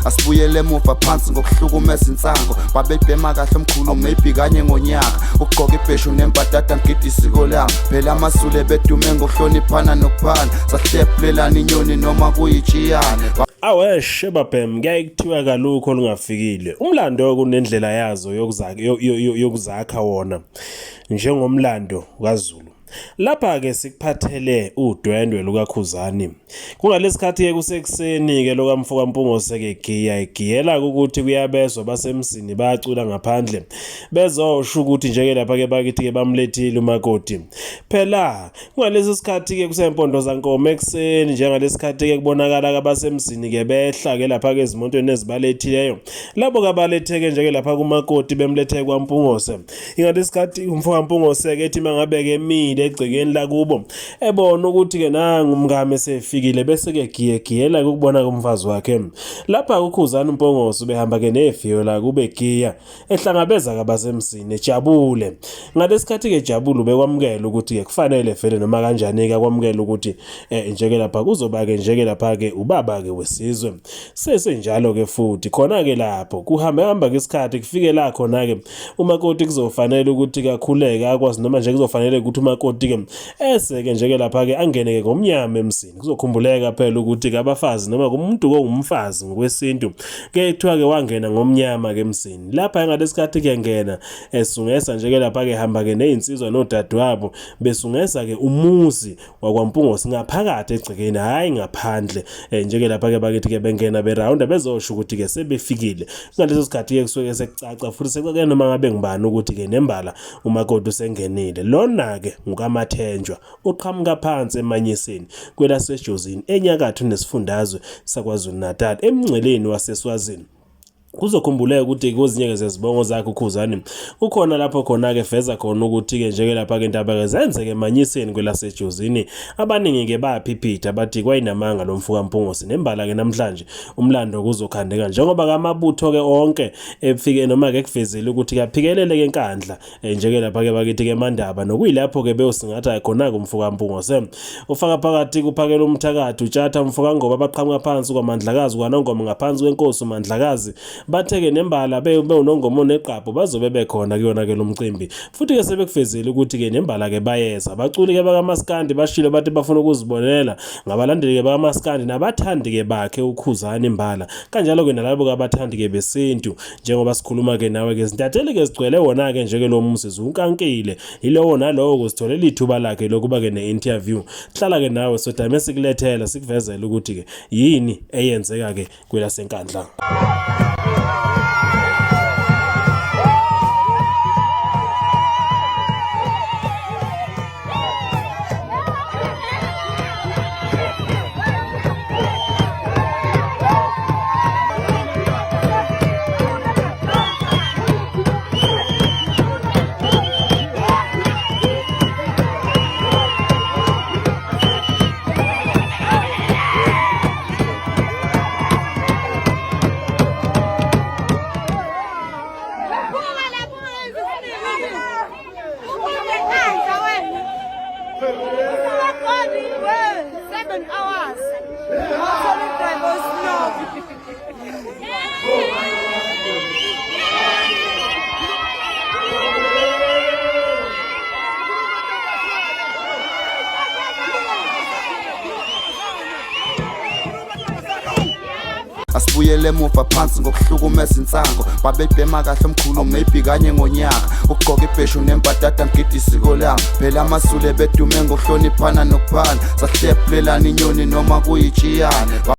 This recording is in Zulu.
Asibuyele emuva phansi ngokuhlukumeza insango. Babebhema kahle omkhulu maybe kanye ngonyaka. Ukugqoka ibheshu nembadada ngigida isiko lami. Phela amaZulu ebedume ngokuhloniphana nokuphana. Sahlephulelana inyoni noma kuyitshiyane. Awesh babhem kuyaye kuthiwa kalukho olungafikile. Umlando kunendlela yazo yokuzakha wona njengomlando kaZulu. Lapha-ke sikuphathele udwendwe lukaKhuzani. Kungalesikhathi-ke kusekuseni-ke lokamfo kaMpungose-ke giya egiyela ukuthi kuyabezwa basemzini bayacula ngaphandle bezosho ukuthi nje-ke lapha-ke bakithi-ke bamlethile umakoti. Phela kungalesi sikhathi-ke kusempondo zankomo ekuseni njengalesikhathi-ke kubonakala abasemzini-ke behla-ke lapha-ke ezimontweni ezibalethileyo. Labo kabaletheke nje-ke lapha kumakoti bemlethe kwaMpungose. Ingalesikhathi umfo kaMpungose-ke ethi mangabe-ke emile egcekeni lakubo ebona ukuthi-ke nangu umkami esefikile bese-ke giyegiyela-ke ukubona umfazi wakhe. Lapha uKhuzani uMpungose ubehamba-ke nefiyo la kube giya ehlangabeza kabasemzini ejabule. Ngalesikhathi-ke ejabule ubekwamukela ukuthi-ke kufanele vele noma kanjani-ke akwamukele ukuthi njeke lapha kuzoba-ke njeke lapha-ke ubaba-ke wesizwe. Sesenjalo-ke futhi khona-ke lapho kuhambe hamba-ke isikhathi kufike la khona-ke umakoti kuzofanele ukuthi kakhuleke akwazi noma nje kuzofanele ukuthi umakoti-ke eseke nje-ke lapha-ke angene-ke ngomnyama emzini. Kuzokhumbuleka phela ukuthi-ke abafazi noma kumuntu kowumfazi ngokwesintu ke kuthiwa-ke wangena ngomnyama-ke emzini. Lapha ngalesikhathi-ke ngena esungesa nje-ke lapha-ke hamba-ke nezinsizwa nodadewabo besungesa-ke umuzi wakwaMpungose ngaphakathi egcekeni hhayi ngaphandle njeke lapha-ke bakithi-ke bengena berawunda bezosho ukuthi-ke sebefikile. Ngaleso sikhathi-ke kusuke sekucaca futhi sekucake noma ngabe ngubani ukuthi-ke nembala umakoti usengenile. Lona-ke ngukaMathenjwa oqhamuka phansi eManyiseni kwelaseJozini enyakatho nesifundazwe saKwaZulu-Natal emngceleni waseSwazini. Kuzokhumbuleka ukuthi kwezinye-ke zezibongo zakhe uKhuzani kukhona lapho khona-ke veza khona ukuthi-ke njeke lapha-ke indaba-ke zenzeke emanyiseni kwelasejozini. Abaningi-ke baphiphitha bathi kwayinamanga lo mfo kaMpungose nembala-ke namhlanje umlando kuzokhandeka njengoba kamabutho-ke onke efike noma-ke kuvezile ukuthi kaphikelele-ke eNkandla Njeke lapha-ke bakithi-ke eMandaba nokuyilapho-ke beyosingatha khona-ke umfokaMpungose. Ufaka phakathi kuphakela umthakathi uTshatha umfokaNgoba abaqhamuka phansi kwaMandlakazi kwaNongoma ngaphansi kwenkosi uMandlakazi. Bathe-ke nembala bewuNongoma oneqaphu bazobe bekhona kuyona-ke lo mcimbi. Futhi-ke sebekuvezile ukuthi-ke nembala-ke bayeza. Abaculi-ke bakamaskandi bashilo bathi bafuna ukuzibonela ngabalandeli-ke bakamaskandi nabathandi-ke bakhe uKhuzani imbala. Kanjalo-ke nalabo-ke abathandi-ke besintu. Njengoba sikhuluma ke nawe ke zintatheli ke zigcwele wona ke nje ke lo muzi unkankile yilowo nalowo kuzitholela ithuba lakhe lokuba ke ne-interview. Hlala ke nawe sodame sikulethela sikuvezele ukuthi ke yini eyenzeka ke kwelaseNkandla. Asibuyele emuva phansi ngokuhlukumeza insango. Babebhema kahle omkhulu maybe kanye ngonyaka. Ukugqoka ibheshu nembadada ngigida isiko lami. Phela amaZulu ebedume ngokuhloniphana nokuphana. Sahlephulelana inyoni noma kuyitshiyane.